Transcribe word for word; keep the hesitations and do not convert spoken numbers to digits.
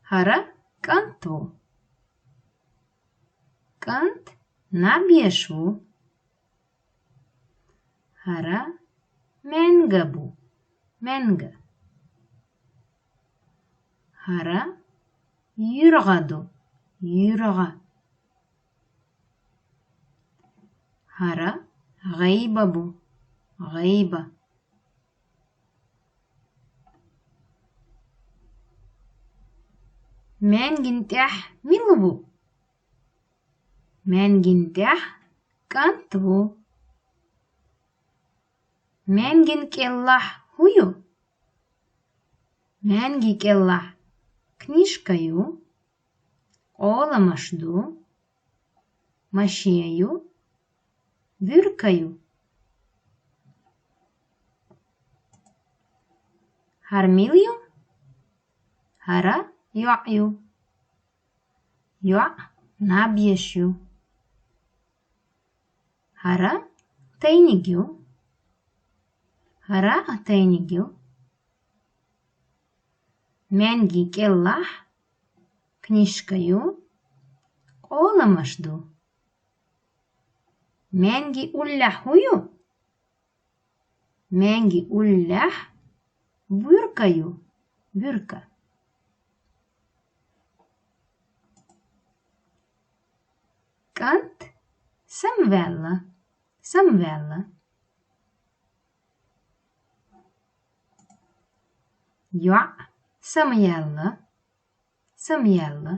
Гьара кӀант ву. КӀант наб яш ву. Гьара менгабу, менга. Гьара юргъаду, юргъа. Гьара гъайбабу, гъайба. Менгин тӀехь мила ву? Менгин тӀехь кӀант ву. Менгин кӀеллахь гьую? Менги кӀеллахь книжкаю, къоламаш ду, машинаю, буьркаю. Гьар мила ю? Гьара йоӀ ю. ЙоӀ наб яш ю. Гьара тайник ю. Гьара тайник ю. Менги кӀеллахь книжкаю, къоламаш ду. Менги уллахь гьую? Менги уллахь буьркаю, буьрка. КӀант самаваьлла, самаваьлла. ЙоӀ самаяьлла, самаяьлла.